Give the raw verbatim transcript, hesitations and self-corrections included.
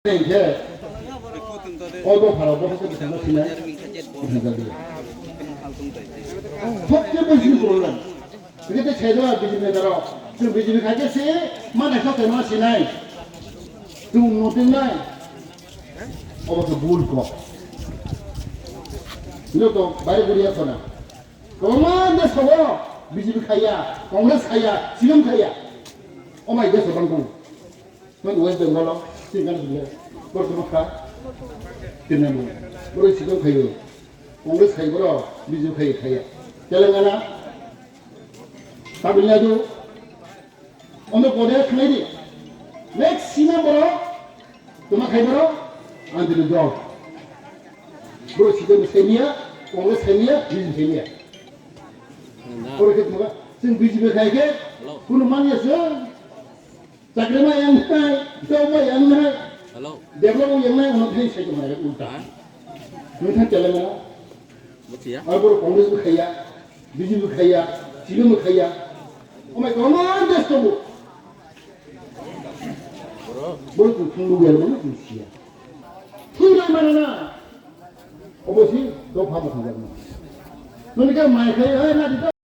Hingke, o dopharo bo khe bwskango sinai, bwskango sinai. Sobse bisi problem. Hingke tei saidwa B J P ni daro, chwng B J P khai khe se, ma naisok khe ma sinai. Chwng unnoti nai. Obo khe bul kok. Hino to baire guriya khona. Kwbangma desh o B J P khaiya, Congress khaiya, C P M khaiya. O mai desh o bangkung. Tei West Bengal o, tei Ghana sile, borok tongma kha, tini mo, borok sikang khaio, Congress khai borok, B J P khai khaiya. Telangana, Tamil Nadu, Andhra Pradesh khlai di, maximum borok, tongma khai borok, ang tini dol. Borok sikang bo saimiya, Congress saimiya, B J P saimiya. Borok khe tongma, chwng B J P khai khe, kunu manya chwng. Chakri ma yang nai, job ma yang nai. Hello. Develop yang nai, ono thai sai kemana ulta. Ha? Nung thang chala mana? Bujiya? Ar boro Congress bo khaiya, B J P bo khaiya, C P M bo khaiya. Oh my God, man, that's the book. Boro tu thung lu ya, mana tu siya. Thung lu mana na? Obosi, do pha ma thang ya. Nung ka mai khai, hai na di.